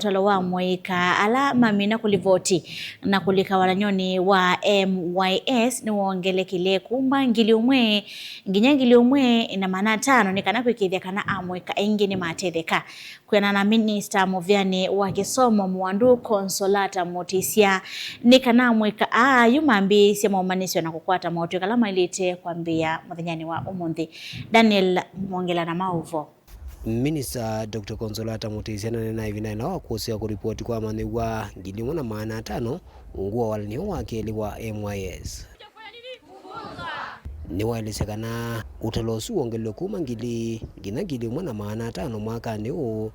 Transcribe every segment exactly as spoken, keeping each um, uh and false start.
Ũtalo wa mũika ala mamina kũlivoti na kũlika walany'onĩ wa M Y S nĩwongelekile kuma ngili ũmwe nginya ngili ũmwe na maana atano, nĩ kana kwĩkĩĩthya kana amũika aingĩ nĩmatetheka. Kwĩanana na Minista mũvĩanĩ wa kĩsomo Mũandu Consolata Mutisya, nĩ kana amũika aa yu mambĩĩsye maũmanyĩsyo na kũkwata motw'ĩko ala maĩlĩte kwambĩĩa mũthenyanĩ wa ũmũnthĩ. Daniel Mwongela na maũvo. Minista Doctor Consolata Mutisya naneenaa ĩvindanĩ ĩla wa kũseo kũlipoti kwa amanyĩw'a ngili ĩmwe na maana atano ungu wa walany'o wa kelĩ wa M Y S. Nĩwaelesya kana ũtalo ũsu wongelwe kuma ngili nginya ngili ĩmwe na maana atano mwakanĩ ũũ,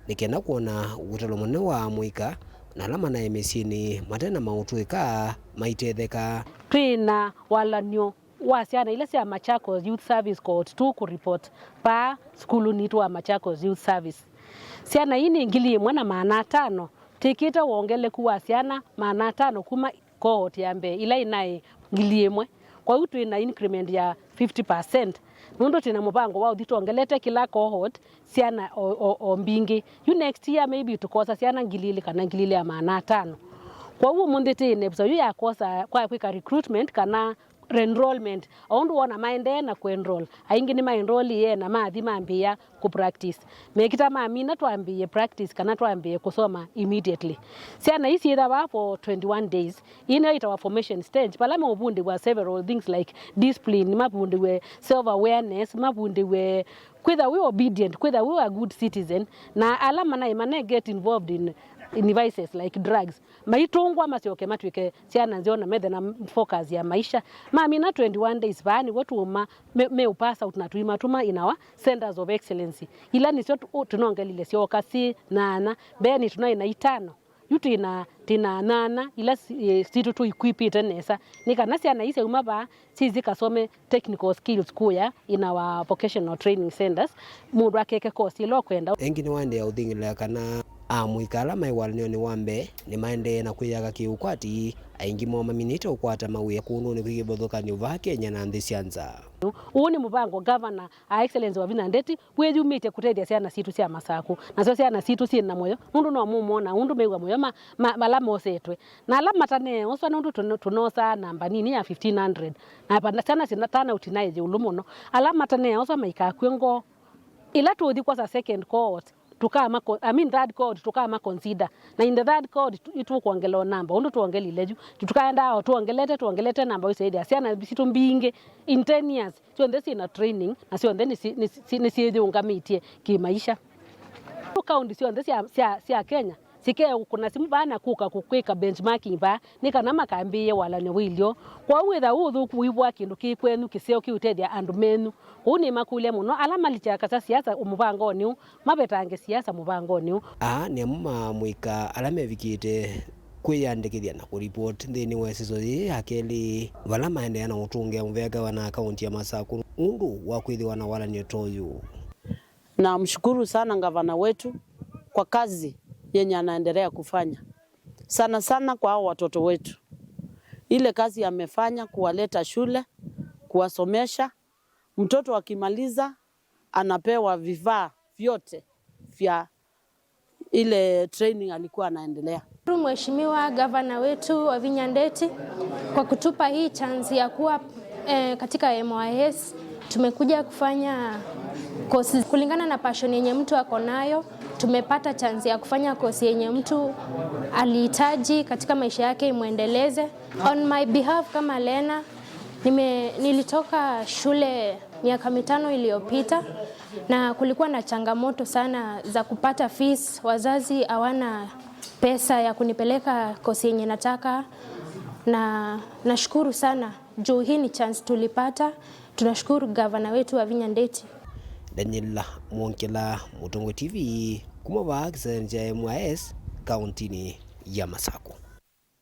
nĩ kenda kwona ũtalo mũnene wa amũika na ala manaĩ mĩsyĩnĩ mate na maũtw'ĩka maitetheka. Twĩ na walany'o wa syana ila sya Machakos Youth Service Cohort two kũripoti vaa sukulunĩ witũ wa Machakos Youth Service. Syana ii nĩ ngili ĩmwe na maana atano. Twĩkĩte wongeleku wa syana maana atano kuma cohort ya mbee ila inaĩ ngili ĩmwe. Kwoou twĩ na increment ya fifty percent nũndũ twĩ na mũvango wa ũthi twongelete kĩla cohort syana o, o, o mbingĩ. Yu next year maybe tũkosa syana ngili ilĩ kana ngili ilĩ ya maana atano. Kwoou ũmũnthĩ twĩ na episode yu ya kwosa kwa kwĩka recruitment kana enrollment, o ũndũ wona maendee na kũenroll. Aingĩ nĩmaenrollie na mathi mambĩĩa kũpractice. Mekĩta mamina twambĩĩe practice kana twambĩĩe kũsoma immediately. Syana ii syĩthawa for twenty-one days. Ii nĩyo ĩtawa formation stage, vala meũvundĩw'a several things like discipline, mavundĩw'e self awareness, mavundĩw'e kwĩtha wĩ obedient, kwĩtha wĩ a good citizen, na ala manaĩ mane get involved in, in vices like drugs. Maitũngwa masyoke matw'ĩke syana nzeo na methe na focus ya maisha. Mamina twenty-one days vaa nĩvo tũũma me, me pass out na tũimatũma in our centers of excellency. Ila nĩsyo tũ, tũnongelile syoka syĩ nyaanya. Mbeenĩ tũnaĩ na itano. Yu twĩ na, twĩ na nyaanya ila si, eh, sitũ tũikwipĩte nesa. Nĩ kana syana ii syauma vaa syĩthi kasome technical skills kũya in our vocational training centers, mũndũ akeke course ĩla ũkwenda. Ĩngĩ nĩwaendeea ũthingĩlĩla kana amũika ala maĩ walany'onĩ wa mbee nĩmaendee na kwĩyaka kĩ-ũkwati, aingĩ moo maminĩte ũkwata mawĩa kũndũnĩ kwĩ kĩvathũkany'o vaa Kenya na nthĩ sya nza. Ũũ nĩ mũvango Governor Her Excellency Wavinya Ndeti wĩyumĩtye kũtethya syana sitũ sya Masakũ, nasyo syana sitũ syĩ na mũyo nũndũ no mũmona ũndũ mew'a mũyo ma, ma, vala mosetwe. Na ala mataneeoswa nũndũ tũno-, tũnosaa namba nini ya fifteen hundred, na pa, syana sina turnout naĩ ĩũlũ mũno. Ala mataneeoswa maikakw'e ngoo. Ĩla tũũthi kwosa second cohort, tũkama co-, I mean third cohort, tũkama consider. Na in the third cohort, tu-, itũkwongela o namba ũndũ twongelile yu. Tũkaendaa o twongelete, twongelete namba ũisyaĩthĩa syana sitũ mbingĩ in ten years syonthe syĩ na training na syonthe nĩsyĩ-, nĩsyĩ-, nĩsyĩyũngamĩtye kĩmaisha. Kaunti syonthe sya, sya, sya Kenya sikeũkũna simũ vaa na kũka kũkwĩka benchmarking vaa nĩ kana makambĩĩe walany'o wĩlyo. Kwoou wĩtha ũũ ũthũku ũivũa kĩndũ kĩ kwenyu kĩseo kĩũtethya andũ menyu. Kwoou nĩmakũlya mũno ala malikya kasa siasa mũvangonĩ ũũ mavetange siasa mũvangonĩ ũũ. Aa nĩ amwe ma amũika ala mevikĩte kwĩyandĩkĩthya na kũripoti nthĩnĩ wa ĩsiso yĩĩ ya kelĩ, vala maendeea na ũtũngĩa mũvea ngavana wa kaunti ya Masakũ nũndũ wa kwĩthĩwa na walany'o ta ũyũ. Namshukuru sana gavana wetu kwa kazi yenye anaendelea kufanya, sana sana kwa hao watoto wetu. Ile kazi amefanya kuwaleta shule, kuwasomesha, mtoto akimaliza anapewa vifaa vyote vya ile training alikuwa anaendelea. Mheshimiwa gavana wetu Wavinya Ndeti kwa kutupa hii chance ya kuwa, eh, katika M Y S. Tumekuja kufanya courses kulingana na passion yenye mtu ako nayo. Tumepata chance ya kufanya course yenye mtu alihitaji katika maisha yake imwendeleze. On my behalf kama Lena, nime-, nilitoka shule miaka mitano iliyopita na kulikuwa na changamoto sana za kupata fees. Wazazi hawana pesa ya kunipeleka course yenye nataka, na nashukuru sana juu hii ni chance tulipata. Tunashukuru gavana wetu Wavinya Ndeti. Daniel Mwongela, Mũtongoi T V, kuma vaa kĩsenzya M Y S, kauntinĩ ya Masakũ.